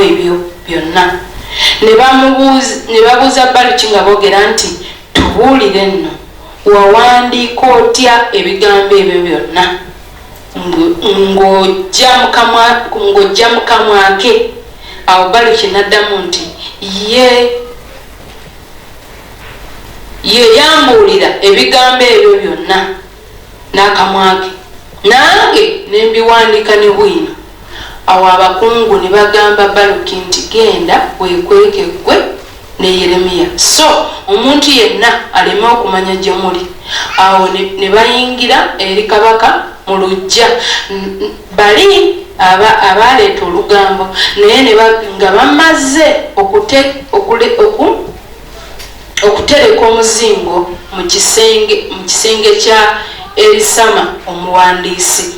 ebyo byonna. Ne babuuza Baluki nga boogera nti, "Tubuulire nno, wawandiika otya ebigambo ebyo byonna ng'ojja mu kamwa ke?" Awo Baluki n'addamu nti, "Ye yambuulira ebigambo ebyo byonna n'akamwa ke, nange ne mbiwandiika ne bwino." Awo abakungu ne bagamba Baluki nti, "Genda weekweke, ggwe ne Yeremiya, so omuntu yenna aleme okumanya gye muli." Awo ne bayingira eri kabaka mu luggya, bali abaleeta olugambo. Naye nga bamaze okutereka omuzingo mu kisenge kya Erisama omuwandiisi,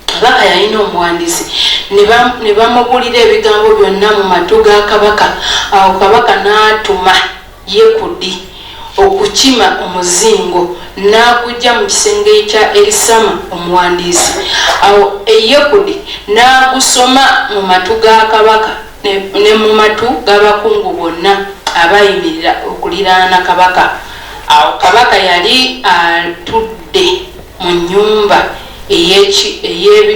kabaka yalina omuwandiisi, ne bamubulira ebigambo byonna mu matu ga kabaka. Awo kabaka n'atuma Yekudi okukima omuzingo n'agujja mu kisenge kya Erisama omuwandiisi. Awo Eyekudi n'agusoma mu matu ga kabaka ne mu matu g'abakungu bonna abayimirira okuliraana kabaka. Awo kabaka yali atudde mu nnyumba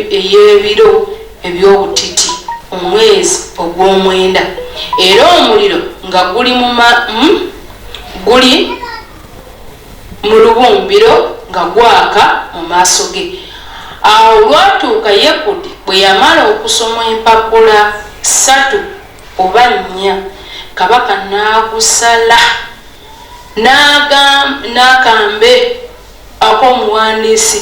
ey'ebiro eby'obutiti, omwezi ogw'omwenda, era omuliro nga guli mu lubumbiro nga gwaka mu maaso ge. Awo olwatuuka, Yekudi bwe yamala okusoma empapula 3 oba 4, kabaka n'agusala n'akambe ak'omuwandiisi,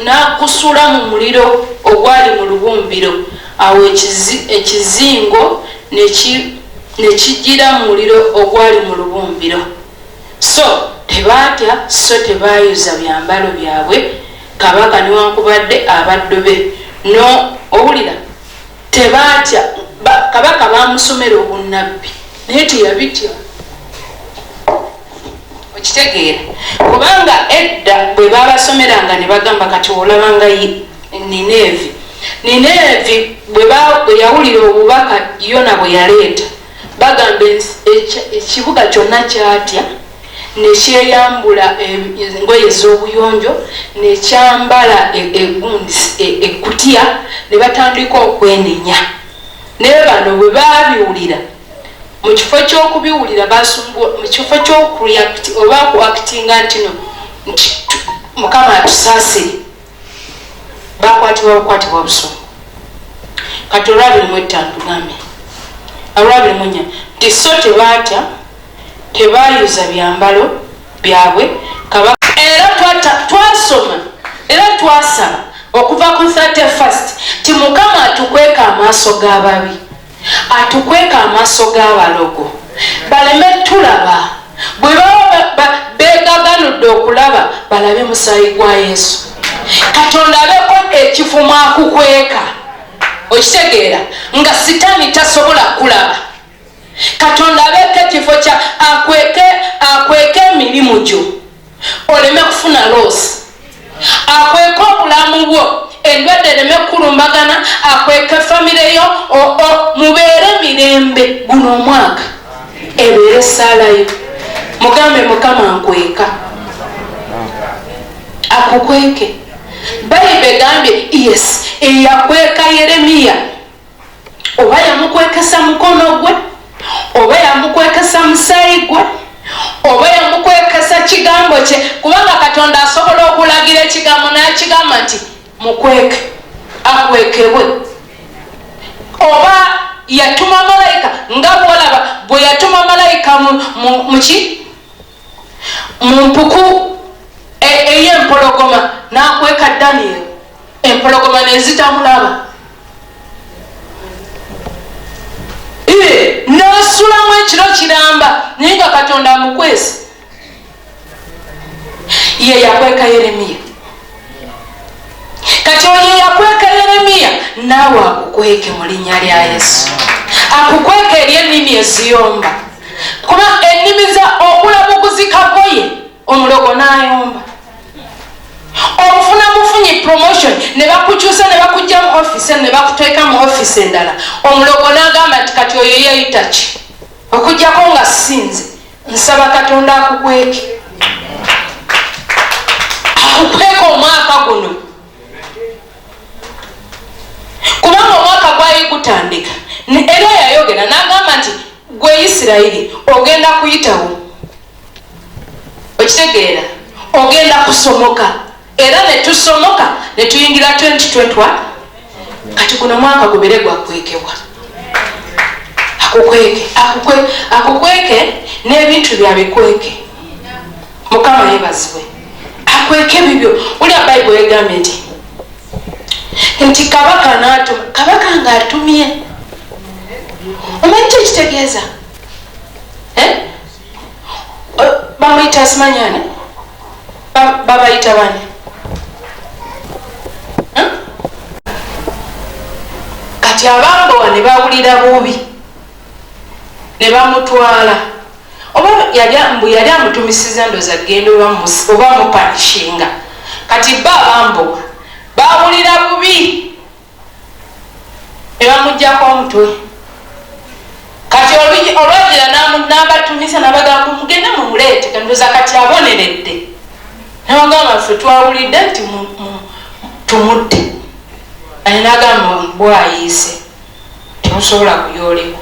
n'agusula mu muliro ogwali mu lubumbiro. Awo ekizingo ne kigira mu muliro ogwali mu lubumbiro. So tebaatya, so tebaayuza byambalo byabwe, kabaka newankubadde abaddu be. No owulira, tebaatya. Kabaka bamusomera obunnabbi, naye teyabitya. Okitegeera? Kubanga edda bwe babasomeranga ne bagamba, kati olabanga Nineevi bwe yawulira obubaka Yona bwe yaleeta, bagamba ekibuga kyonna kyatya, nekyeyambula engoye ez'obuyonjo, nekyambala egundi ekkutiya, ne batandika okwenenya. Naye bano bwe babiwulira, mu kifo ky'okubiwulira, mu kifo ky'okureact oba kuactinga nti no, nti Mukama atusaasire, bakwatibwa bukwatibwa busungu. Kati olwa 25 tugambe, olwa 24 nti, "So tebaatya, tebayuza byambalo byabwe kabaka." Era twasoma era twasaba okuva ku 31st ti Mukama atukweka amaaso g'ababi, atukweka amaaso g'abalogo, baleme tulaba. Bwe baba begaganudde okulaba, balabe musaayi gwa Yesu. Katonda abeko ekifumu akukweka. Okitegeera nga Sitaani tasobola kulaba? Katonda abeeko ekifo kya akweke, akweke emirimu gyo oleme kufuna loss, akweke obulamu bwo, endwadde ereme kulumbagana, akweke famire yo, mubeere mirembe. Guno omwaka ebeere essaalayo. Mugambe, "Mukama, nkweka." Akukweke. Bayibuli egambye, yes, eyakweka Yeremiya, oba yamukwekesa mukono gwe, oba yamukwekesa musaayi gwe, oba yamukwekesa kigambo kye, kubanga Katonda asobola okulagira ekigambo nakigamba nti mukweke, akwekebwe. Oba yatuma malayika, nga bwolaba bwe yatuma malayika muki mu mpuku ey'empologoma n'akweka Daniel, empologoma nezitamulaba, nasulamu ekiro kiramba, naye nga Katonda amukwese. Ye yakweka Yeremiya. Kati oyo yakweka Yeremiya, naawe akukweke mu linnya lya Yesu. Akukweke eri ennimi eziyomba, kuba ennimi za okulabuguzi kagoye, omulogo n'ayomba. Ofuna mufunyi promotion, ne bakukyusa, ne bakujja mu office, ne bakuteeka mu office endala, omulogo n'agamba. Kati oyo yeyita ki okujjako nga sinze? Nsaba Katonda akukweke, akukweke omwaka guno, kubanga omwaka gwali gutandika era yayogera n'agamba nti gwe Isirayiri ogenda kuyitawo, okitegeera, ogenda kusomoka. Era netusomoka netuyingira 2021. Kati guno mwaka gubere gwakwekebwa, akukweke, akukweke n'ebintu byabikweke. Mukama yebazibwe, akweke ebibyo. Ulya Bayibuli egambye nti kabaka n'atuma, kabaka ng'atumye, omanyi kyekitegeeza? Bamuyita simanyani, babayita bani? Kati abambowa ne bawulira bubi ne bamutwala, oba mbu yali amutumisiza ndoza genda oba mupanishinga. Kati ba abambowa bawulira bubi ne bamugjako omutwe. Kati olwagira n'abatumisa n'abagamba, mugende mumuleete, ndoza kati aboneredde. Nabagamba, ffe twawulidde nti tumutte. Naye nagamba, bwayiise temusobola kuyoolebwa.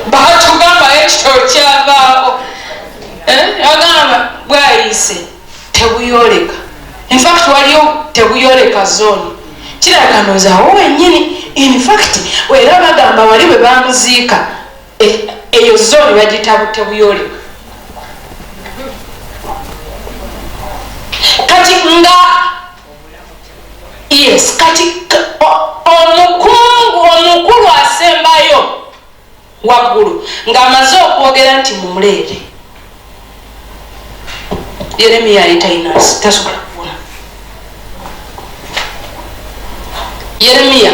Batugambayo ekitabo kyavaako, agamba bwayiise tebuyoleka. Infact waliyo tebuyoleka zone, kirabika ndowooza awo wenyini. Infact era bagamba wali bwe bamuziika, eyo zone bagita tebuyoleka. Kati nga yes, kati omukungu omukulu asembayo waggulu ng'amaze okwogera nti mumuleete, Yeremiya yali talina, tasobola kuwona. Yeremiya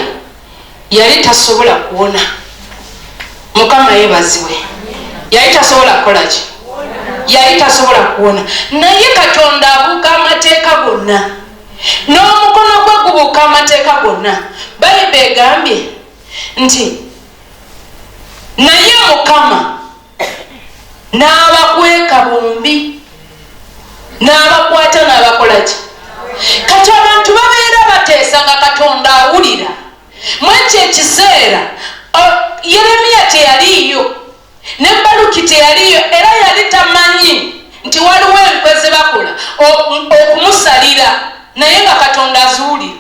yali tasobola kuwona. Mukama yebazibwe. Yali tasobola kukolaki? Yali tasobola kuwona. Naye Katonda abuuka amateeka gonna, n'omukono gwe gubuuka amateeka gonna. Bayibuli egambye nti naye Mukama n'abakweka bombi, n'abakwata, n'abakolaki. Kati abantu babeera bateesa nga Katonda awulira. Mwekyo ekiseera Yeremiya teyaliiyo, ne Baluki teyaliiyo, era yali tamanyi nti waliwo enkwe ze bakola okumusalira, naye nga Katonda aziwulira.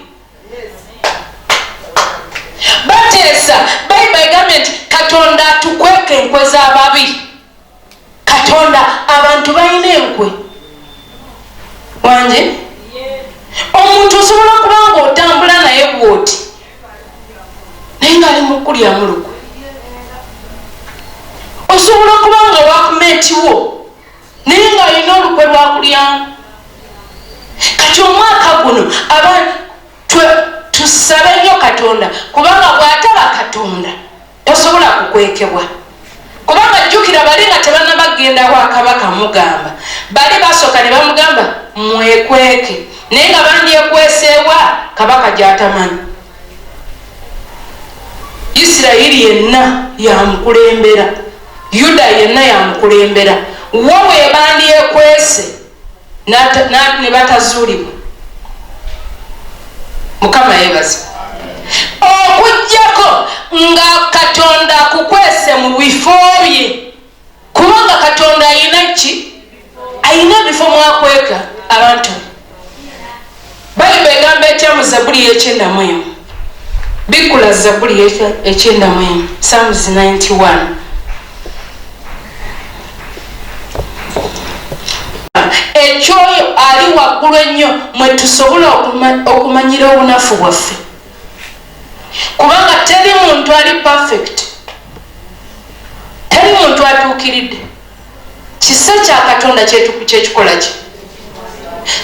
Bateesa, Bayibuli egambye nti Katonda atukweka enkwe z'ababi. Katonda, abantu balina enkwe. Wanje omuntu osobola okuba nga otambula naye bwoti, naye ngaali mukulyamu lukwe. Osobola okuba nga workmate wo, naye ng'alina olukwe lwakulyamu. Kati omwaka guno tusabe nnyo Katonda, kubanga bw'ataba Katonda tosobola kukwekebwa. Kubanga jjukira, bali nga tebanabagenda wa kabaka mugamba, bali basooka ne bamugamba mwekweke, naye nga bandyekweseewa kabaka gy'atamanyi. Isirayiri yenna yamukulembera, Yuda yenna yamukulembera, wo bwe bandyekwese ne batazuulibwa. Mukama yebaza. Okugjako nga Katonda akukwese mu bifo bye, kubanga Katonda ayina ki? Ayina ebifo mwakweka abantu. Bayibuli egamba etya mu Zabuli y'ekyenda mu emu? Bikkula Zabuli 91, Psalms 91. Ekyoyo ali waggulu ennyo mwe tusobola okumanyira obunafu bwaffe, kubanga teri muntu ali perfect, teri muntu atuukiridde. Kisa kya Katonda kyekikola ki?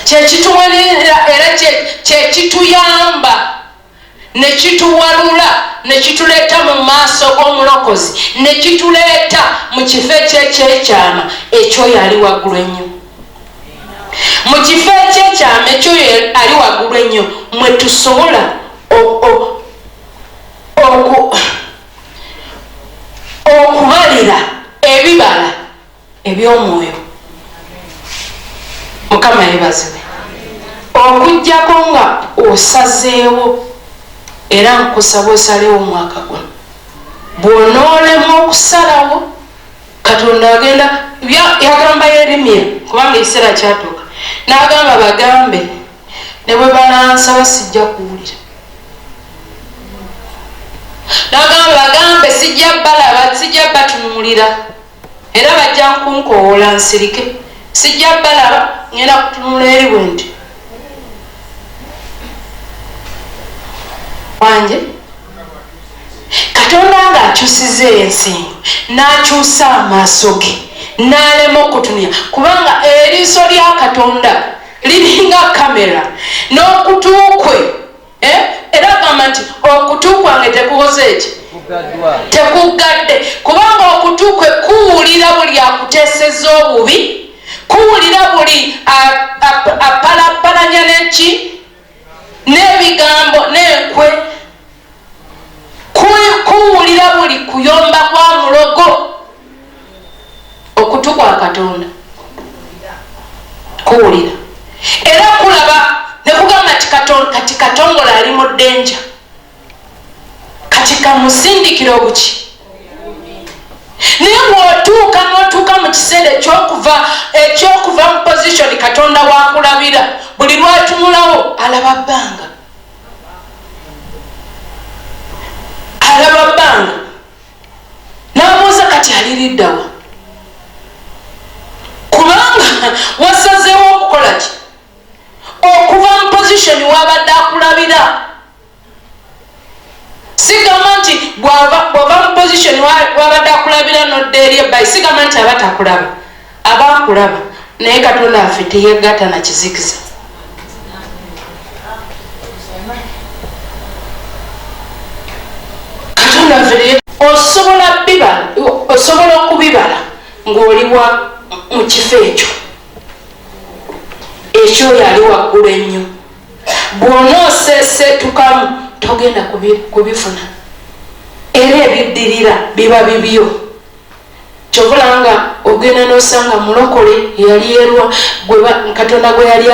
Kyekituwanirira era kyekituyamba nekituwalula, nekituleeta mu maaso g'omulokozi, nekituleeta mu kifo ekyekyekyama ekyoyo ali waggulu ennyo. Mu kifo ekyekyama ekyoyo ali waggulu ennyo mwe tusobola okubalira ebibala eby'omwoyo. Mukama yebazibwe. Okuggyako nga osazeewo, era nkusaba osalewo omwaka guno. Bw'onoolema okusalawo, Katonda agenda yagamba Yeremiya, kubanga ekiseera kyatuuka, n'agamba bagambe ne bwe banansaba sijja kuwulira. N'agamba bagambe sijja balaba, sijja batunuulira, era bajja nkunkowoola nsirike, sijja balaba, ngenda kutunula eri bwe nti wanje. Katonda ng'akyusiza ensingo, n'akyusa amaaso ge, n'alema okutunula, kubanga eriiso lya Katonda liringa kamera n'okutu kwe, eh? Era agamba nti okutu kwange tekukoze eki? Tekuggadde, kubanga okutu kwe kuwulira buli akuteeseza obubi, kuwulira buli apalapalanya neki n'ebigambo n'enkwe, kuwulira buli kuyomba kwa mulogo. Okutu kwa Katonda kuwulira era kulaba, ne kugamba nti kati Katongole ali mu ddenja, kati kamusindikira obuki. Naye bw'otuuka n'otuuka mu kiseera ekyokuva mu position Katonda wakulabira, buli lwatunulawo alaba bbanga, alaba bbanga, n'abuuza kati aliriddawa, kubanga wasazeewo okukola ki? Okuva mu position wabadde akulabira. Sigamba nti bw'ova mu position wabadde akulabira nodda eri ebbayi, sigamba nti aba takulaba, aba akulaba, naye Katonda waffe teyegatta na kizikiza. Katonda waffe osobola okubibala ng'oli mu kifo ekyo ekyoyo ali waggulu ennyo. Bw'onooseeseetukamu togenda kubifuna, era ebiddirira biba bibyo. Kyovula nga ogenda n'osanga mulokole yali yerwa, Katonda gwe yali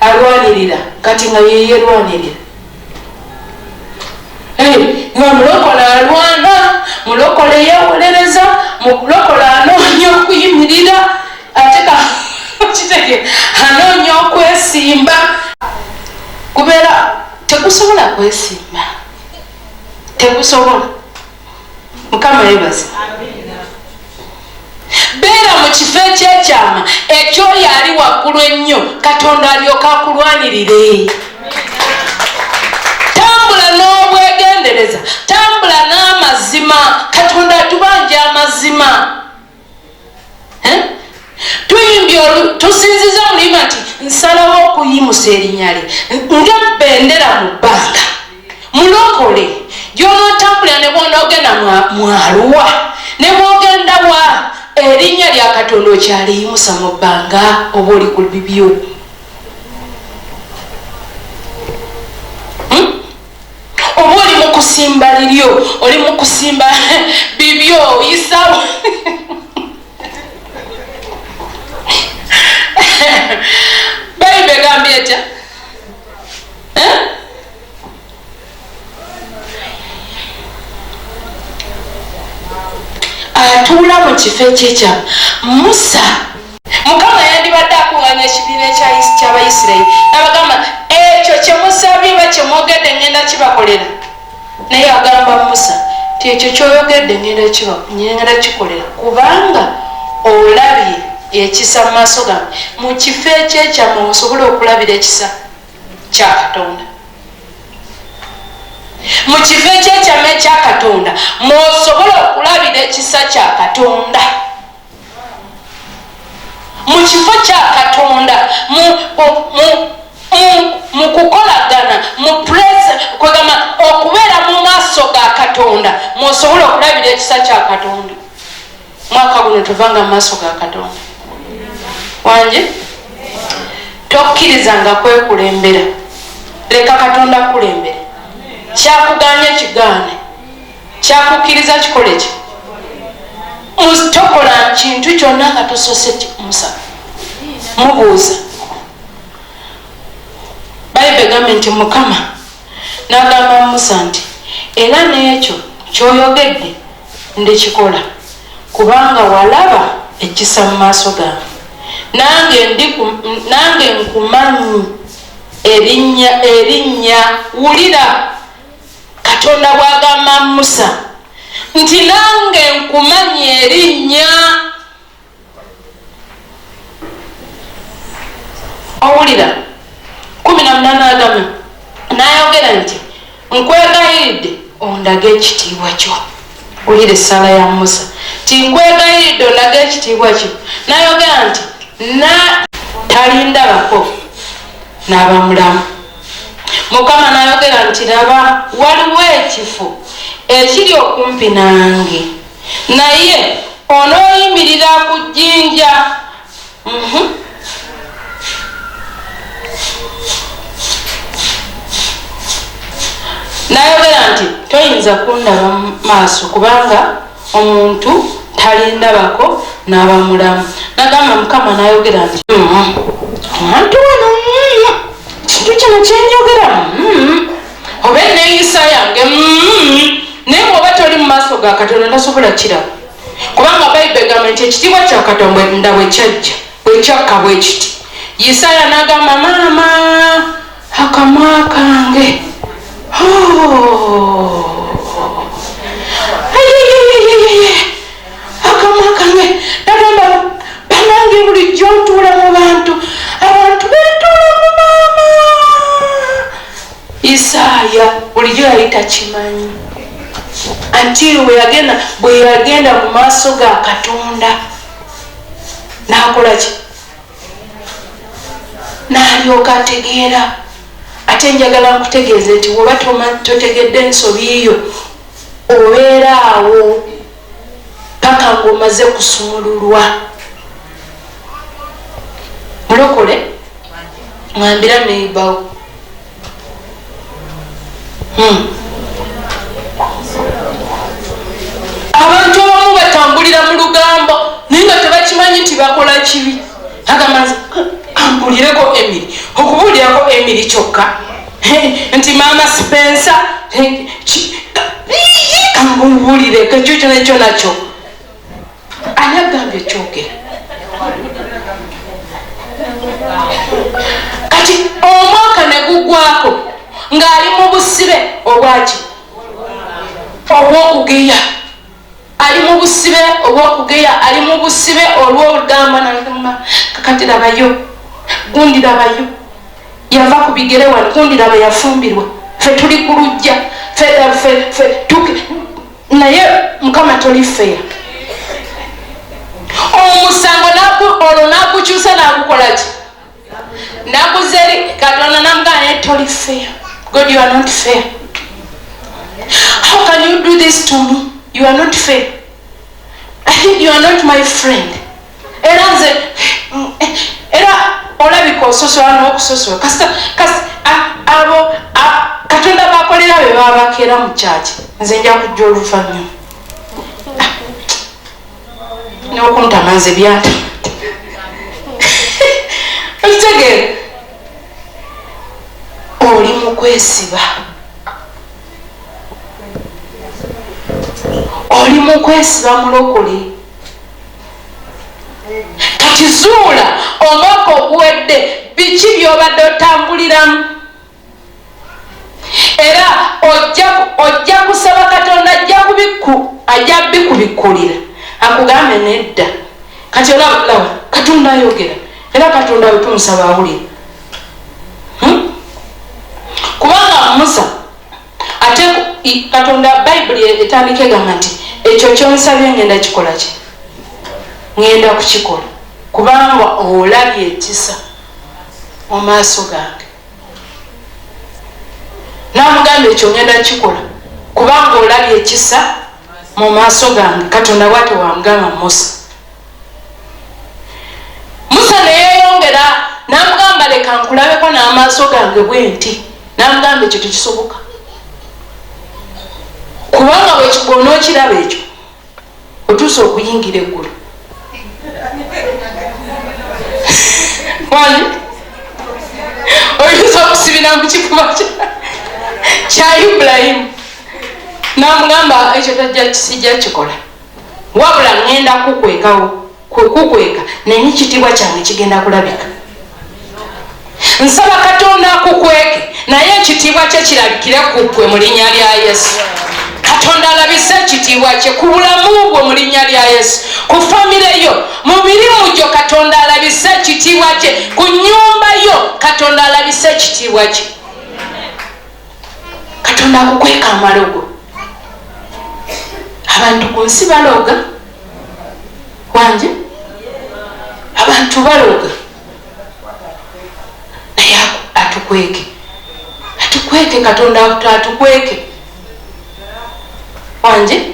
alwanirira, kati nga ye yerwanirira. Nga mulokole alwana, mulokole yeewolereza, mulokole anoonya okuyimirira, ate kitege anoonya okwesimba, kubeera tegusobola kwesimba, tegusobola. Mukama yebaze. Beera mu kifo ekyekyama ekyoyo ali waggulu ennyo, Katonda alyoka akulwanirire. Tambula n'obwegendereza, tambula n'amazima. Katonda atubanja amazima. Tuyimbye tusinziza mulima nti nsalawo okuyimusa erinnya lye ng'ebbendera mu bbanga. Mulokole gy'onootambulira ne bw'onoogenda mwaluwa ne bw'ogenda wa, erinnya lya Katonda okyaliyimusa mu bbanga oba oli ku bibyo. Oba oli mu kusimba liryo, oli mu kusimba bibyo, oyisawo Bayibuli egambye etya? Atuula mu kifo ekyekyama. Musa, Mukama yandibadde akuŋŋaanya ekibiina ky'Abayisirayiri n'abagamba, ekyo kye musabye oba kye mwogedde ŋŋenda kibakolera. Naye agamba Musa nti ekyo ky'oyogedde ŋŋenda kikolera, kubanga olabye ekisa mu maaso gange. Mu kifo ekyekyama osobola okulabira ekisa kya Katonda. Mu kifo ekyekyama ekya Katonda mw'osobola okulabira ekisa kya Katonda. Mu kifo kya Katonda, mu kukolagana, mu kwegamba okubeera mu maaso ga Katonda mw'osobola okulabira ekisa kya Katonda. Mwaka guno tuvanga mu maaso ga Katonda. Wanje tokkirizanga kwekulembera, leka Katonda akulembere. Kyakuganye kigaane, kyakukkiriza kikole ki. Tokola kintu kyonna nga tosose Musa mubuuza. Bayibuli egambye nti Mukama n'agamba Musa nti era n'ekyo ky'oyogedde ndikikola, kubanga walaba ekisa mu maaso gange, nange nkumanyi erinnya. Wulira Katonda bw'agamba Musa nti nange nkumanyi erinnya. Owulira 18 agamba n'ayogera nti nkwegayiridde ondage ekitiibwa kyo. Wulira essaala ya Musa nti nkwegayiridde ondage ekitiibwa kyo. N'ayogera nti talindabako n'aba mulamu. Mukama n'ayogera nti laba waliwo ekifo ekiri okumpi nange, naye onooyimirira ku jjinja. N'ayogera nti toyinza kundaba maaso, kubanga omuntu talindabako n'aba mulamu. N'agamba Mukama n'ayogera nti abantu wano kintu kino kyenjogera oba enneeyisa yange, naye bw'oba toli mu maaso ga Katonda tasobola kiraba, kubanga Bayibuli egamba nti ekitiibwa kya Katonda bwe kyajja bwe kyakka bwe kiti. Isaaya n'agamba maama akamwa kange akamwa kange. Nagamba banange bulijjo ntuula mu bantu, abantu bentuula mu maama. Isaaya bulijjo yali takimanyi until bwe yagenda mu maaso ga Katonda n'akola ki, n'alyoka ategeera. Ate njagala nkutegeeze nti bw'oba totegedde ensobi yo, obeera awo paka ng'omaze kusumululwa. Mulokole mwambira neibawo. Abantu abamu batambulira mu lugambo naye nga tebakimanyi nti bakola kibi. Agamba nze ambulireko Emily, okubuulirako Emily kyokka nti maama Spencer kambuulireko ekyo kyona ekyo nakyo. Ani agambye kyogera? Kati omwaka ne gugwako ng'ali mu busibe obwaki obw'okugeya, ali mu busibe obw'okugeya, ali mu busibe olw'olugamba. Nagamba kakati labayo gundi, labayo yava ku bigere wano, gundi laba yafumbirwa, ffe tuli ku lujja, naye Mukama toli fair. Omusango olwo n'agukyusa n'agukola ki, naguza eri Katonda, namugamba naye toli fair. God, you are not fair. How can you do this to me? You are not fair. I think you are not my friend. Era nze era olabika ososola n'okusosola kasita abo Katonda bakolera be babakeera mu kyaki. Nze nja kujja oluvannyuma n'okuntama nze byanta okitegeera. Oli mu kwesiba, oli mu kwesiba mulokole. Kati zuula omwaka oguwedde biki by'obadde otambuliramu, era ojja kusaba Katonda ajja bikubikkulira akugambe nedda. Kati olaba Katonda ayogera, era Katonda bwe tumusaba awulira. Kubanga Musa ate Katonda Bayibuli etandika egamba nti ekyo kyonsabye ngenda kikola ki, ngenda kukikola, kubanga olabye ekisa mu maaso gange. Namugamba ekyo ngenda kukikola kubanga olabye ekisa mu maaso gange. Katonda bw'atyo wamugamba Musa. Musa Musa neyeyongera namugamba, leka nkulabeko n'amaaso gange bwe nti. Namugamba, ekyo tekisoboka, kubanga bw'onookiraba ekyo otuuse okuyingira eggulu. Wani oyinza okusibira mu kifuba kya Ibulayimu. Namugamba, ekyo tajja, sijja kikola, wabula ŋŋenda kukwekawo, kukweka, naye ekitiibwa kyange kigenda kulabika. Nsaba Katonda akukweke, naye ekitiibwa kye kirabikire ku ggwe mu linnya lya Yesu. Katonda alabise ekitiibwa kye ku bulamu bwo mu linnya lya Yesu, ku famire yo, mu mirimu gyo. Katonda alabise ekitiibwa kye ku nnyumba yo. Katonda alabise ekitiibwa kye. Katonda akukweka amalogo. Abantu ku nsi baloga, wanje, abantu baloga, naye atukweke, atukweke. Katonda atukweke. Wanje,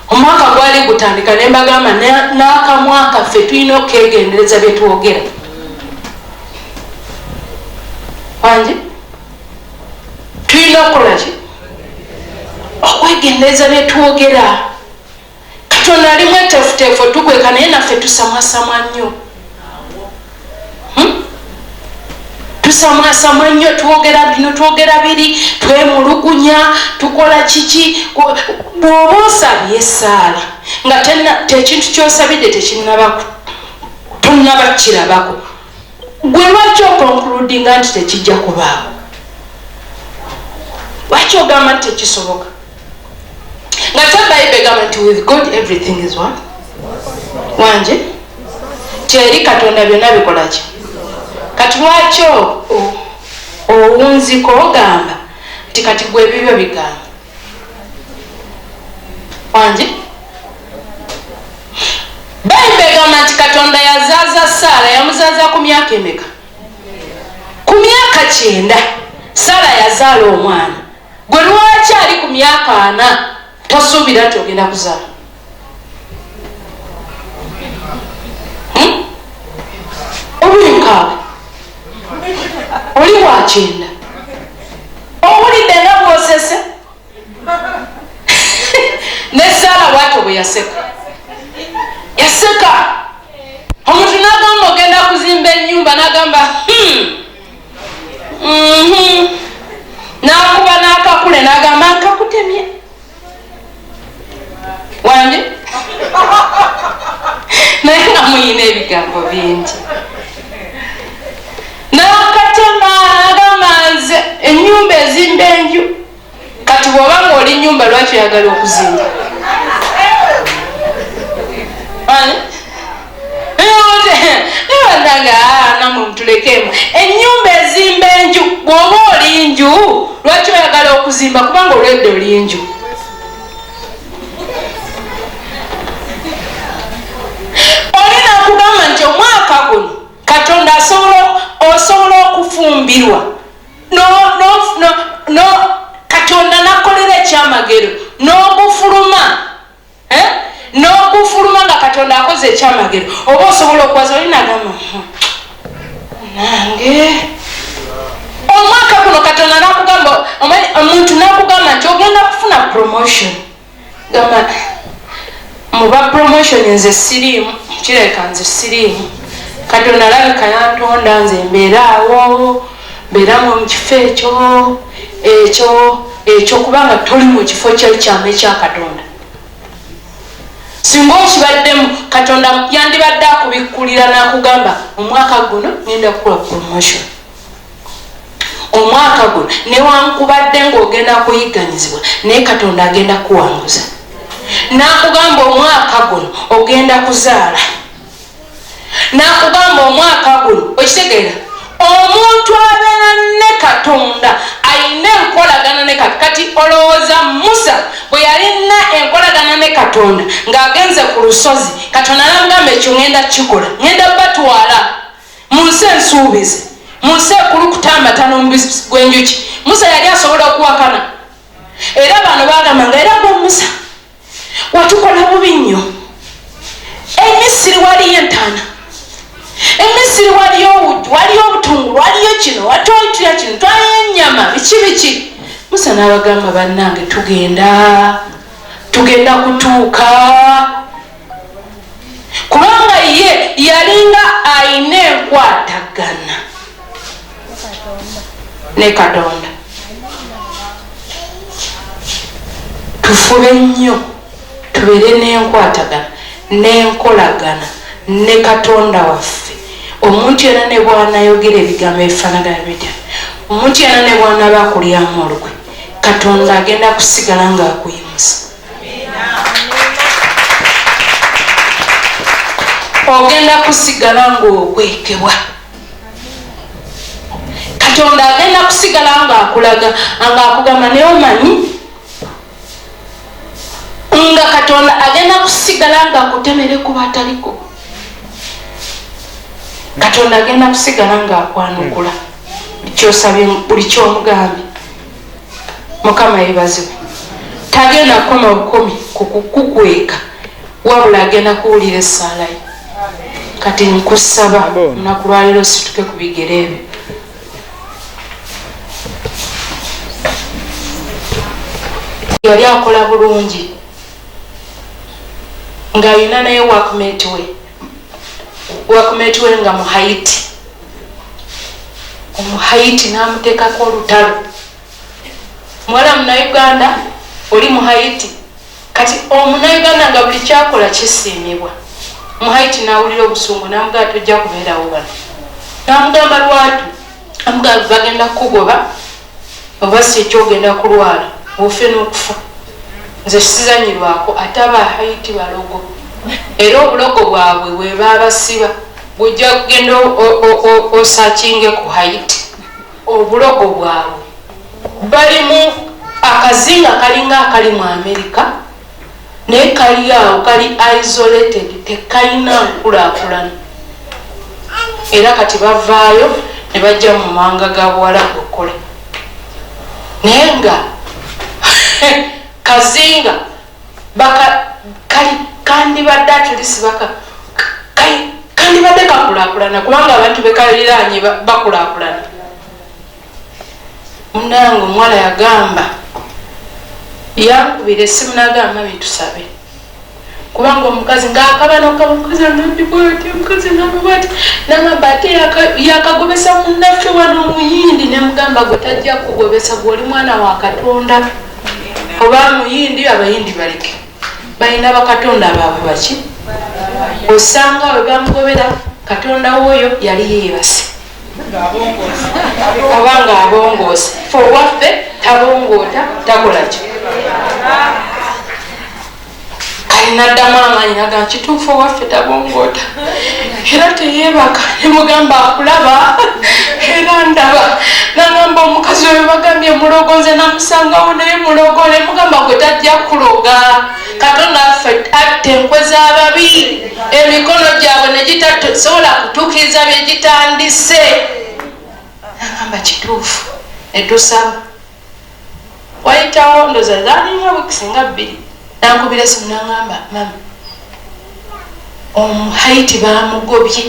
omwaka gwali gutandika ne mbagamba, n'akamwa kaffe tulina okukegendereza byetwogera. Wanje, tulina okukola ki? Okwegendereza byetwogera. Katonda ali mweteefuteefu otukweka, naye naffe tusamwasamwa nnyo. Tusamwasamwa nnyo, twogera bino, twogera biri, twemulugunya, tukola kiki. Bw'oba osabye essaala nga ekintu kyosabidde tekinnaba, tonnaba kirabako, gwe lwaki oconcludinga nti tekijja kubaawo? Lwaki ogamba nti tekisoboka, nga te Bayibuli egamba nti with God everything is what? Wanje, kyeri Katonda byonna bikolaki. Kati lwaki owunzika ogamba nti kati gwe ebibyo bigamba? Wanje, Bayibuli egamba nti Katonda yazaaza Saala. Yamuzaaza ku myaka emeka? Ku myaka 90 Saala yazaala omwana. Gwe lwaki ali ku myaka 40 tosuubira nti ogenda kuzaala? Oli 60, oli wa 90, owulidde nga bwosese. Ne Saala bwatyo bwe yaseka, yaseka. Omuntu nagamba ogenda kuzimba enyumba, nagamba, Nakuba n'akakule, nagamba, nkakutemye. Wange, naye nga muyina ebigambo bingi. Nakatema, nagamba, nze enyumba ezimba enju. Kati bw'oba nga oli nyumba, lwaki oyagala okuzimba? Ani? Nanga namwe mutulekemu. Enyumba ezimba enju, bw'oba oli nju, lwaki oyagala okuzimba? Kubanga olwedde oli nju. Oli nakugamba nti omwaka guno Katonda osobola okufumbirwa, no, Katonda nakolera ekyamagero n'ogufuluma, eh? N'ogufuluma nga Katonda akoze ekyamagero, oba osobola okuwaza. Oli nagamba, nange omwaka guno Katonda nakugamba, omuntu nakugamba nti ogenda kufuna promotion, gamba, muba promotion nze siriimu, kireka nze siriimu. Katonda alabika yantonda nze mbeeraawo, mbeeramu mu kifo ekyo ekyo ekyo, kubanga toli mu kifo kyekyama ekya Katonda. Singa okibaddemu, Katonda yandibadde akubikkulira n'akugamba, omwaka guno ngenda kukuwa promotion, omwaka guno newankubadde ng'ogenda kuyigganyizibwa, naye Katonda agenda kuwanguza. N'akugamba, omwaka guno ogenda kuzaala. N'akugamba, omwaka guno. Okitegeera, omuntu abeera ne Katonda ayina enkolagana ne Katonda. Kati olowooza Musa bwe yalina enkolagana ne Katonda ng'agenze ku lusozi, Katonda namugamba, ekyo ŋŋenda kikola, ŋŋenda batwala mu nsi ensuubize, mu nsi ekulukuta amata n'omubisi gw'enjuki, Musa yali asobola okuwakana? Era bano bagamba nga, era gwe Musa watukola bubi nnyo, Emisiri waliyo entaana. Emisiri waliyo obujju, waliyo obutungulu, waliyo kino, watwalitulya kino, twaliyo ennyama, biki biki. Musa n'abagamba, bannange tugenda kutuuka, kubanga ye yalinga ayina enkwatagana ne Katonda. Tufube nnyo tubeere n'enkwatagana n'enkolagana ne Katonda waffe. Omuntu yenna ne bw'anayogera ebigambo ebifaanagana bitya, omuntu yenna ne bw'anaaba akulyamu olukwe, Katonda agenda kusigala ng'akuyimusa. Ogenda kusigala ng'okwekebwa. Katonda agenda kusigala ng'akulaga, ng'akugamba, naye omanyi nga Katonda agenda kusigala ng'akutemera ekkubo ataliko. Katonda agenda kusigala ng'akwanukula kyosabye, buli kyomugambye. Mukama yebazibwe. Tagenda kukoma bukomi kukukweka, wabula agenda kuwulira essaala yo. Kati nkusaba lunaku lwaleero osituke ku bigere ebyo. Yali akola bulungi ng'alina naye workmate we, workmate we nga Muhaiti, Omuhaiti n'amuteekako olutalo. Muwala Munauganda, oli Muhaiti. Kati Omunauganda nga buli kyakola kisiimibwa. Muhaiti n'awulira obusungu n'amugamba, tojja kubeerawo wano. N'amugamba lwatu, amugamba bagenda kukugoba, oba si ekyogenda kulwala ofe n'okufa, nze sizanyirwako. Ate Abahaiti balogo, era obulogo bwabwe bwe babasiba bujja kugenda osakinge ku Haiti. Obulogo bwabwe balimu akazinga kalinga akali mu Amerika, naye kali awo kali isolated, tekalina nkulaakulana. Era kati bavaayo ne bajja mu mawanga ga Buwalabu okukola, naye nga kazinga baka kali kandibadde at least baka kandibadde kakulaakulana, kubanga abantu bekaliraanye bakulaakulana. Munange omuwala yagamba, yankubira essimu nagamba, "Mummy, tusabe," kubanga omukazi ngaakaba nokaba, omukazi anambi bwati, omukazi anambi bwati. Nagamba ate yakagobesa munnaffe wano Omuyindi. Nemugamba, gwe tajja kugobesa, gwe oli mwana wa Katonda. Oba Muyindi, Abayindi baleke, balina bakatonda baabwe. Baki osanga we bamugobera, Katonda woyo yali yeebase oba nga abongoose. Fe owaffe tabongoota, takola ki. Kale naddamu amaanyi naga, kituufu, owaffe tabongoota era teyeebaka. Nemugamba, akulaba era ndaba. Nagamba, omukazi oyo bagambye mulogo, nze namusangawo naye mulogo. Nemugamba, gwe tajja kuloga, Katonda affe atta enkwe z'ababi, emikono gyabwe negitasobola kutuukiriza byegitandise. Nagamba kituufu. Netusaba, wayitawo ndoza zalinga weeks nga 2, nankubira esimu nagamba, "Mummy, Omuhaiti bamugobye,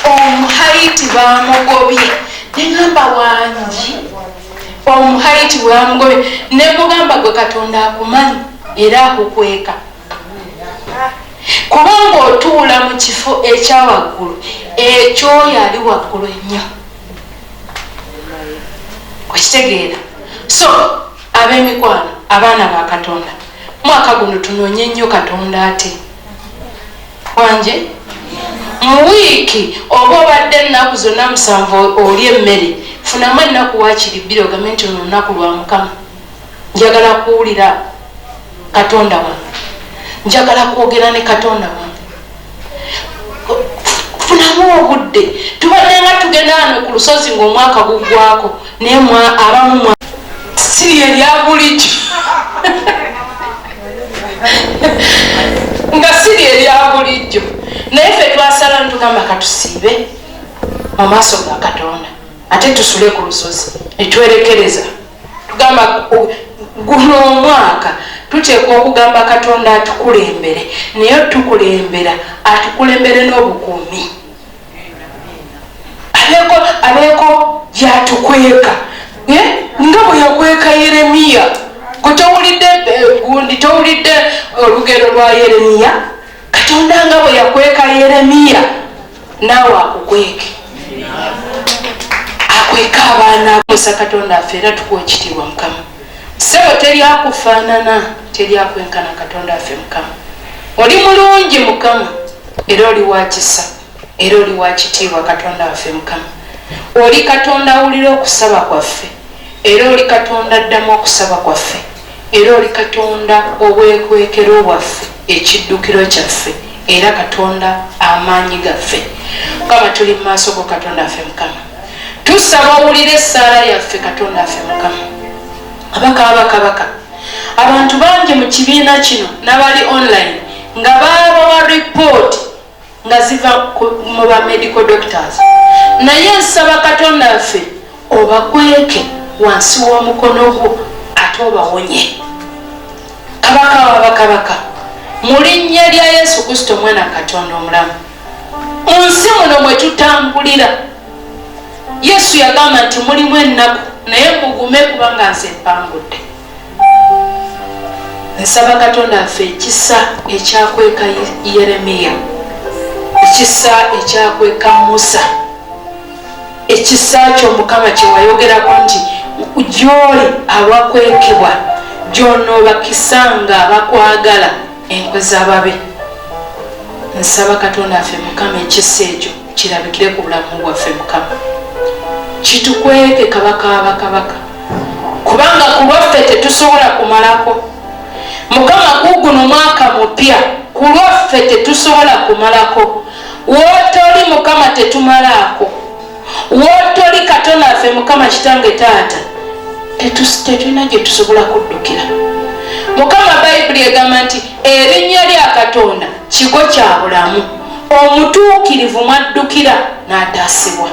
Omuhaiti bamugobye." Neŋamba, wangi, Omuhaiti bwamugobye? Nemugamba, gwe Katonda akumanyi era akukweka, kubanga otuula mu kifo ekyawaggulu ekyoyo ali waggulu ennyo. Okitegeera? So ab'emikwano, abaana ba Katonda, mwaka guno tunoonye nnyo Katonda. Ate wanje mu wiiki oba obadde ennaku zonna 7 oli emmere, funamu ennaku wakiri 2, ogambe nti ono olunaku lwa Mukama, njagala kuwulira Katonda wange, njagala kwogera ne Katonda wange. Funamu obudde. Tubadde nga tugenda wano ku lusozi ngaomwaka guggwako, naye abamu siri erya bulijjo, nga siri erya bulijjo, naye ffe twasala ntugamba katusiibe mu maaso ga Katonda, ate tusule ku lusozi netwerekereza. Tugamba guno omwaka Tuteekwa okugamba Katonda atukulembere, naye otukulembera atukulembere n'obukuumi, abeeko gyatukweka nga bwe yakweka Yeremiya. Gwe towulidde gundi, towulidde olugero lwa Yeremiya? Katonda nga bwe yakweka Yeremiya, naawe akukweke, akweka abaana musa. Katonda affe, era tukuwa ekitiibwa Mukama. Ssebo, teri akufaanana, teri akwenkana. Katonda affe Mukama, oli mulungi Mukama, era oli wa kisa, era oli wa kitiibwa. Katonda waffe Mukama, oli Katonda awulira okusaba kwaffe, era oli Katonda addamu okusaba kwaffe, era oli Katonda obwekwekero bwaffe, ekiddukiro kyaffe, era Katonda amaanyi gaffe. Mukama, tuli mu maaso go. Katonda waffe Mukama, tusaba owulire essaala yaffe. Katonda waffe Mukama, abaka abakabaka, abantu bangi mu kibiina kino n'abali online nga baabawa ripooti nga ziva mu ba medical doctors, naye nsaba Katonda waffe obakweke wansi w'omukono gwo ate obawonye. Kabaka wabakabaka, mu linnya lya Yesu Kristo, omwana Katonda omulamu, mu nsi muno mwe tutambulira, Yesu yagamba nti mulimu ennaku, naye mugume kubanga nze mpangudde. Nsaba Katonda waffe ekisa ekyakweka Yeremiya, ekisa ekyakweka Musa, ekisa kyo Mukama kyewayogerako nti gyoli awakwekebwa, gyonoobakisanga abakwagala enkwe z'ababe. Nsaba Katonda waffe Mukama, ekisa ekyo kirabikire ku bulamu bwaffe Mukama, kitukweke kabaka abakabaka, kubanga ku lwaffe tetusobola kumalako. Mukama, guguno mwaka mupya, ku lwaffe tetusobola kumalako. Wootoli Mukama tetumalaako, wootoli Katonda waffe Mukama, kitange, taata, tetulina gye tusobola kuddukira. Mukama, Bayibuli egamba nti erinnya lya Katonda kigo kya bulamu, omutuukirivu mwaddukira n'ataasibwa.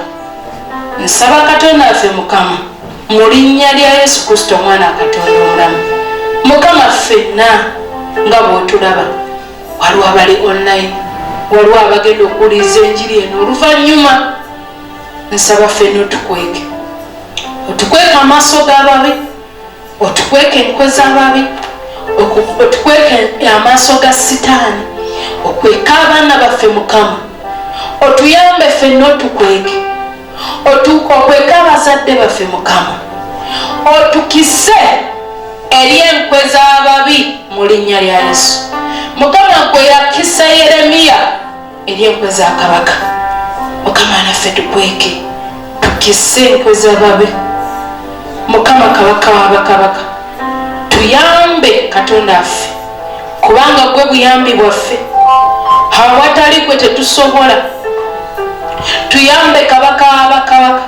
Nsaba Katonda waffe Mukama, mu linnya lya Yesu Kristo, omwana Katonda omulamu, Mukama, ffenna nga bw'otulaba, waliwo abali online, waliwo abagenda okuwuliriza enjiri eno oluvannyuma, nsaba ffenna otukweke, otukweke amaaso g'ababi, otukweke enkwe z'ababi, otukweke amaaso ga Sitaani, okweka abaana baffe. Mukama, otuyambe ffenna, otukweke, okweka abazadde baffe. Mukama, otukise eri enkwe z'ababi mu linnya lya Yesu. Mukama, gwe yakisa Yeremiya eri enkwe za kabaka, Mukama, naffe tukweke, tukise enkwe z'ababi. Mukama, kabaka w'abakabaka, tuyambe Katonda affe, kubanga gwe buyambi bwaffe, awatali gwe tetusobola. Tuyambe kabaka w'abakabaka,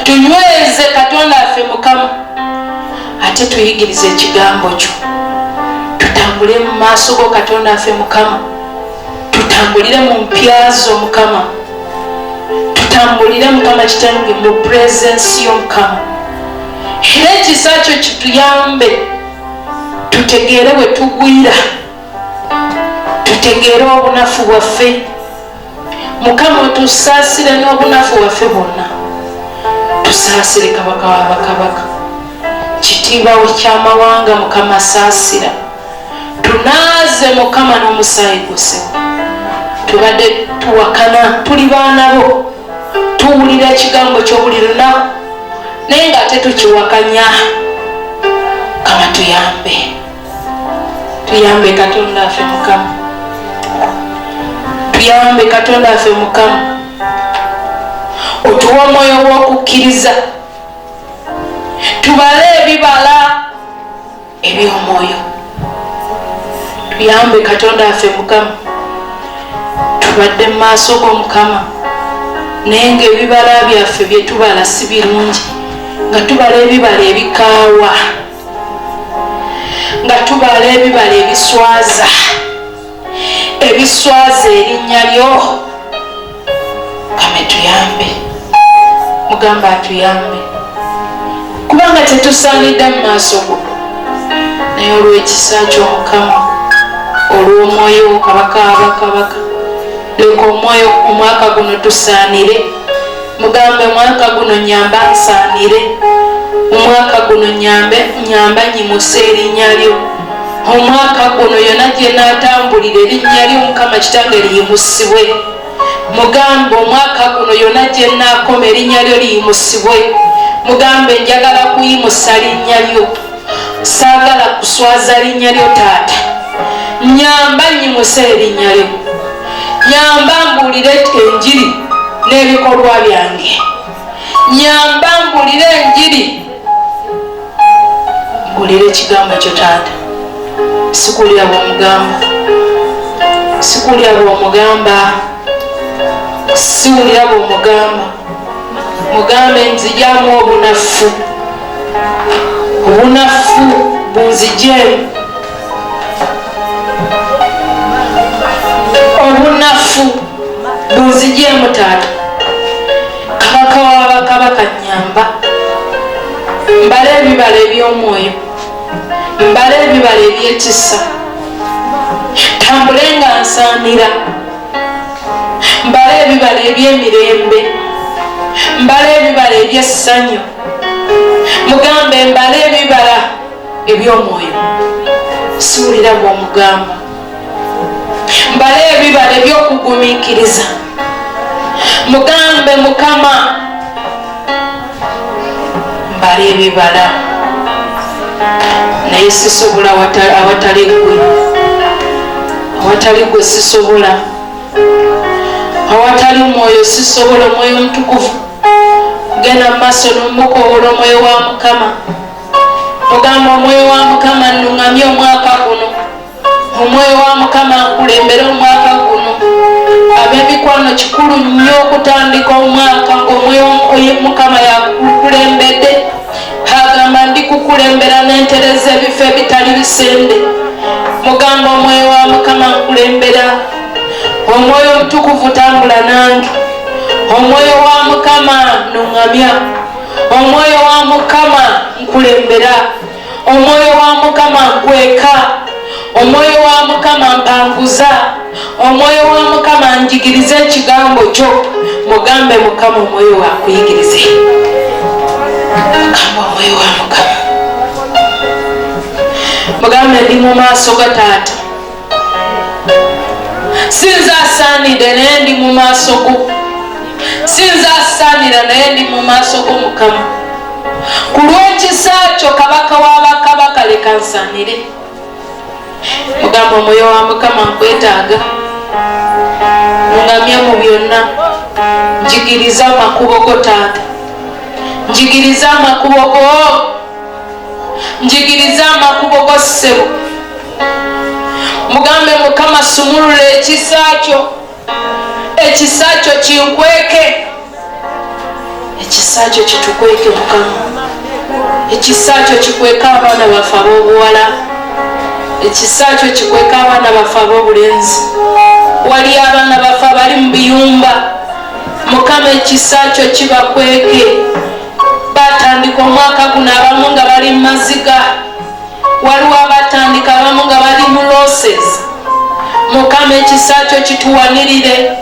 tunyweze Katonda affe Mukama, ate tuyigirize ekigambo kyo, tutambule mu maaso go Katonda affe Mukama, tutambulire mu mpya zo Mukama, tutambulire Mukama kitange mu presence yo Mukama. Era ekisa kyo kituyambe tutegeere bwe tugwira, tutegeere obunafu bwaffe. Mukama, otusaasire n'obunafu bwaffe bwonna, tusaasire kabaka w'abakabaka, kitiibwawo ky'amawanga. Mukama, saasira, tunaaze Mukama n'omusaayi gwosewo. Tubadde tuwakana, tuli baana bo, tuwulira ekigambo kyo buli lunaku, naye ng'ate tukiwakanya. Mukama, tuyambe, tuyambe Katonda affe Mukama, tuyambe Katonda affe Mukama, otuwe omwoyo w'okukkiriza, tubale ebibala eby'omwoyo. Tuyambe Katonda affe Mukama, tubadde mu maaso go Mukama, naye ngaebibala byaffe bye tubala si birungi, nga tubala ebibala ebikaawa, nga tubala ebibala ebiswaza, ebiswaza erinnya lyo. Kame tuyambe, mugamba atuyambe, kubanga tetusaanidde mu maaso go. Naye olw'ekisa kyo Mukama, olw'omwoyo wo Kabaka w'abakabaka, leka omwoyo omwaka guno tusaanire. Mugambe, omwaka guno nyamba nsaanire, omwaka guno nyambe, nyamba nyimuse erinnya lyo. Omwaka guno yonna gye naatambulira erinnya lyo Mukama Kitange liyimusibwe. Mugambe, omwaka guno yonna gye naakoma erinnya lyo liyimusibwe. Mugambe, njagala kuyimusa linnya lyo, saagala kuswaza linnya lyo taata. Nyamba nyimuse erinnya lyo, nyamba mbuulire enjiri n'ebikolwa byange, nyamba mbuulire enjiri, mbuulire ekigambo kyo taata. Sikuwulira bw'omugamba, sikuwulira bw'omugamba, siwulira bw'omugamba. Mugambe, nzijamu obunafu, obunafu bunzijeemu, obunafu bunzijeemu taata. Kabaka w'abakabaka, nyamba mbale ebibala eby'omwoyo, mbale ebibala eby'ekisa, tambule nga nsaanira, mbale ebibala eby'emirembe, mbale ebibala eby'essanyu. Mugambe, mbale ebibala eby'omwoyo. Siwulira bw'omugamba. Mbale ebibala ebyokugumiikiriza. Mugambe, Mukama, mbale ebibala, naye sisobola awatali gwe, awatali gwe sisobola, awatali omwoyo sisobola. Omwoyo Omutukuvu, genda mu maaso n'omukowola omwoyo wa Mukama. Mugamba, omwoyo wa Mukama nnuŋŋamye omwaka guno, omwoyo wa Mukama nkulembere omwaka guno. Ab'emikwano, kikulu nnyo okutandika omwaka ng'omwoyo Mukama yakukulembedde. Agamba, ndikukulembera nentereza ebifo ebitali bisende. Mugamba, omwoyo wa Mukama nkulembera, omwoyo Omutukuvu tambula nange, omwoyo wa Mukama nuŋŋamya, omwoyo wa Mukama nkulembera, omwoyo wa Mukama nkweka, omwoyo wa Mukama mpanguza, omwoyo wa Mukama njigiriza ekigambo kyo. Mugambe Mukama omwoyo wakuyigirize. Mugamba omwoyo wa Mukama, mugambe, ndi mu maaso ga taata, sinze asaanidde, naye ndi mu maaso go. Sinze asaanira, naye ndi mu maaso go Mukama. Ku lw'ekisa kyo Kabaka w'abakabaka, leka nsaanire. Mugamba, omwoyo wa Mukama nkwetaaga, ngamye mu byonna, njigiriza amakubo go taata, njigiriza amakubo go, njigiriza amakubo go ssebo. Mugambe, Mukama, sumulula ekisa kyo, ekisa kyo kinkweke, ekisa kyo kitukweke Mukama, ekisa kyo kikweka abaana baffe ab'obuwala, ekisa kyo kikweka abaana baffe ab'obulenzi. Wali abaana baffe abali mu biyumba, Mukama, ekisa kyo kibakweke. Batandika omwaka guno abamu nga bali mu maziga, waliwo abatandika abamu nga bali mu losses. Mukama, ekisa kyo kituwanirire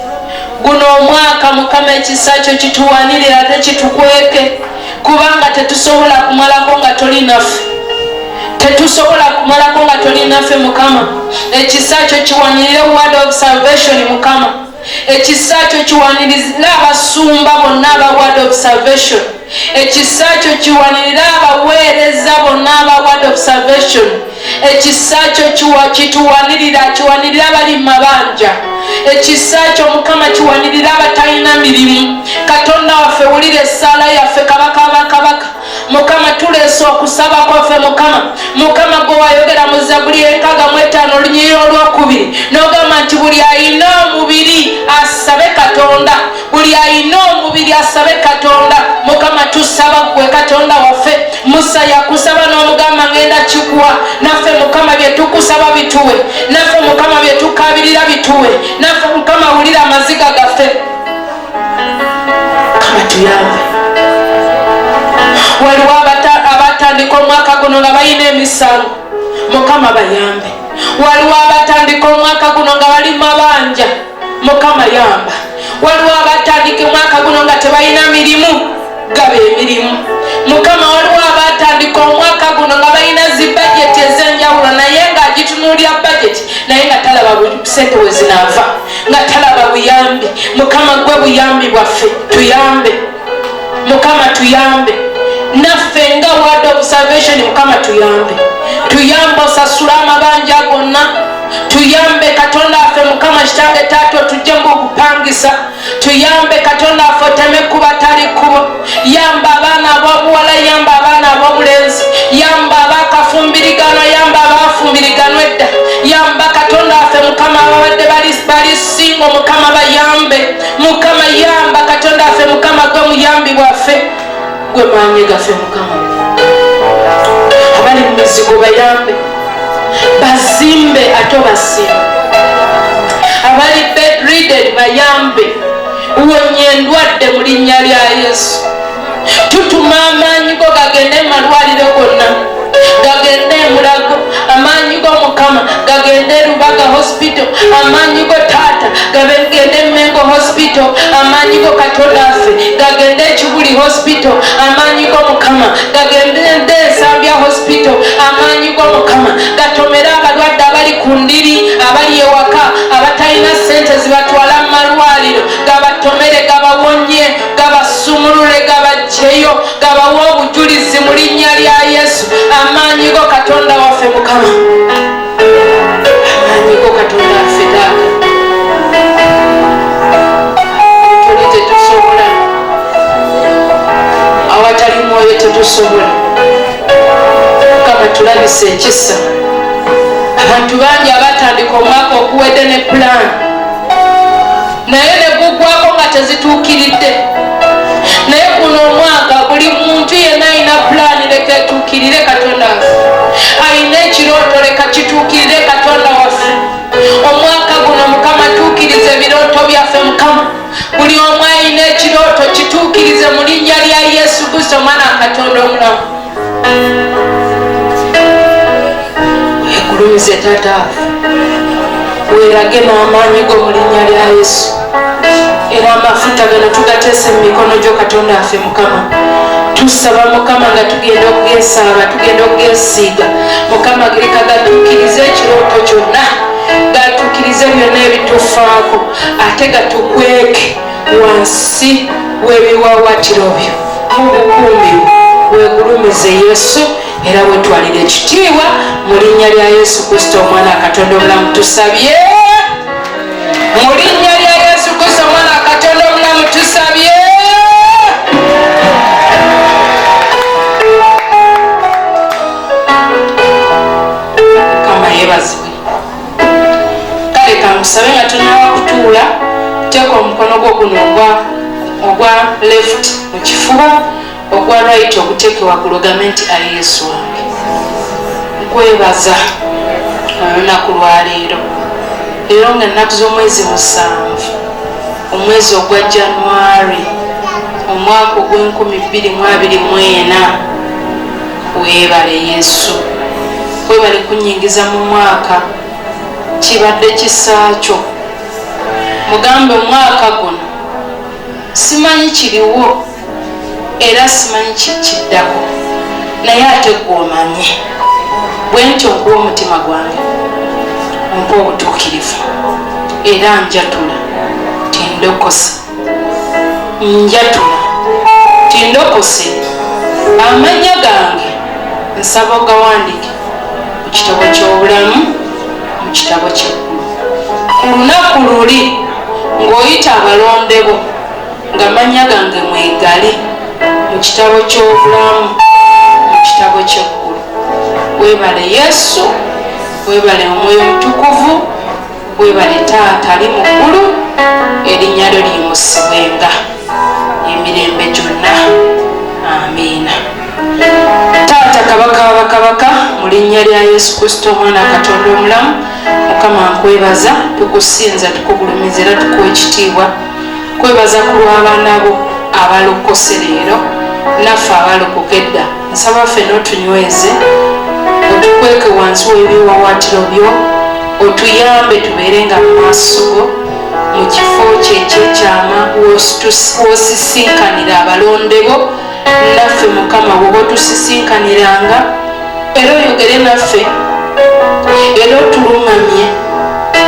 guno omwaka. Mukama, ekisa kyo kituwanirire ate kitukweke, kubanga tetusobola kumalako nga toli naffe, tetusobola kumalako nga toli naffe. Mukama, ekisa kyo kiwanirire Word of Salvation. Mukama, ekisa kyo kiwanirire abasumba bonna aba Word of Salvation. Ekisa kyo kiwanirire abaweereza bonna aba Word of Salvation. Ekisa kyo kituwanirira, kiwanirira abali mu mabanja. Ekisa kyo Mukama kiwanirira abatalina mirimu. Katonda waffe, wulira essaala yaffe. Kabaka abakabaka, Mukama, tuleese okusaba kwaffe. Mukama, Mukama, gwe wayogera mu Zabuli 65 olunyiriri olwokubiri, n'ogamba nti buli ayina omubiri asabe Katonda, buli ayina omubiri asabe Katonda. Mukama, tusaba gwe Katonda waffe. Musa yakusaba n'omugamba, ngenda kikuwa. Naffe Mukama bye tukusaba bituwe, naffe Mukama bye tukabirira bituwe, naffe Mukama wulira amaziga gaffe. Mukama, tuyambe. Waliwo abatandika omwaka guno nga balina emisango. Mukama bayambe. Waliwo abatandika omwaka guno nga bali mabanja, Mukama yamba. Waliwo abatandika omwaka guno nga tebalina mirimu, gaba emirimu, Mukama. Waliwo abatandika omwaka guno nga balina zi bajeti ez'enjawulo, naye ng'agitunuulira bajeti naye nga talaba sente we zinaava, nga talaba buyambi. Mukama, gwe buyambi bwaffe, tuyambe. Mukama, tuyambe naffe nga Word of Salvation. Mukama, tuyambe, tuyambe osasule amabanja gonna. Tuyambe, Katonda waffe, Mukama kitange, taata, otujje mu bupangisa. Tuyambe, Katonda waffe, oteme kuba tali kkubo. Yamba abaana ab'obuwala, yamba abaana ab'obulenzi, yamba abakafumbiriganwa, yamba abafumbiriganwa edda. Yamba, Katonda waffe, Mukama, ababadde bali single. Mukama, bayambe. Mukama, yamba. Katonda waffe, Mukama, gwe muyambi bwaffe, gwe maanyi gaffe. Mukama, abali mu mizigo bayambe, bazimbe ate obasimbe. Abali bedridden bayambe, wonye endwadde mu linnya lya Yesu. Tutuma amaanyi go gagende mu malwaliro gonna, gagende Emulago. Amaanyi go, Mukama, gagende Rubaga Hospital. Amaanyi go, Taata, gagende Mengo Hospital. Amaanyi go, Katonda waffe, gagende Ekibuli Hospital. Amaanyi go, Mukama, gagende Ensambya Hospital. Amaanyi go, Mukama, gatomere abalwadde abali ku ndiri, abali ewaka, abatalina sente zibatwala mu malwaliro. Gabatomere, gabawonye, gabasumulule, gabajjeyo, gabawe obujulizi mu linnya lya Yesu. Amaanyi go, Katonda waffe, Mukama, amaanyi go, Katonda waffe, Taata. Tuli tetusobola, awatali mwoyo tetusobola. Mukama, tulabisa ekisa. Abantu bangi abatandika omwaka okuwedde ne pulaani, naye ne gugwako nga tezituukiridde. Naye guno omwaka, buli muntu yenna alina pulaani, leka etuukirire. Katonda waffe, alina ekirooto, leka kituukirire. Katonda waffe, omwaka guno, Mukama, tuukiriza ebirooto byaffe. Mukama, buli omu alina ekirooto, kituukirize mu linnya lya Yesu Kristo, omwana wa Katonda omulamu. Wegulumize, Taata waffe, weerage n'amaanyi go mu linnya lya Yesu. Era amafuta gano tugateese mu mikono gyo, Katonda waffe. Mukama, tusaba, Mukama, nga tugenda okugesaaba, tugenda okugesiiga, Mukama, leka gatuukirize ekirooto kyonna, gatuukirize byonna ebitufaako, ate gatukweke wansi w'ebiwawatiro byo mu bukuumi bwo. Weegulumize, Yesu, era wetwalire ekitiibwa. Mu linnya lya Yesu Kristo, omwana wa Katonda omulamu, tusabye. Mu linnya lya Yesu Kristo, omwana wa Katonda omulamu, tusabye. Mukama yeebazibwe. Kale kankusabe, nga tonaba kutuula, teeka omukono gwo guno ogwa left mu kifuba, ogwa right oguteeke waggulu, ogambe nti, "Ayi Yesu wange, nkwebaza olunaku lwaleero. Leero nga ennaku z'omwezi 7, omwezi ogwa January, omwaka ogw'2024. Weebale Yesu, webale kunyingiza mu mwaka, kibadde kisa kyo." Mugambe, "Omwaka guno simanyi kiriwo era simanyi kikiddako, naye ate gwe omanyi. Bwe ntyo nkuwa omutima gwange, ompa obutuukirivu, era njatula tindokose, njatula tindokose. Amannya gange nsaba ogawandiike mu kitabo ky'obulamu, mu kitabo ky'eggulu. Ku lunaku luli ng'oyita abalondebo, nga mannya gange mwegali mu kitabo ky'obulamu, mu kitabo ky'eggulu. Weebale Yesu, weebale Omwoyo Omutukuvu, weebale Taata ali mu ggulu. Erinnya lyo liyimusibwenga emirembe gyonna. Amiina." Taata, Kabaka wabakabaka, mu linnya lya Yesu Kristo, omwana wa Katonda omulamu, Mukama, nkwebaza, tukusinza, tukugulumiza era tukuwa ekitiibwa. Kwebaza ku lw'abaana bo abalokose leero, naffe abalokoka edda. Nsaba ffenna otunyweze. Otukweke wansi w'ebiwaawaatiro byo, otuyambe tubeerenga mu maaso go mu kifo kyo eky'ekyama w'osisinkanira abalonde bo. Naffe, Mukama, bw'oba otusisinkaniranga, era oyogere naffe.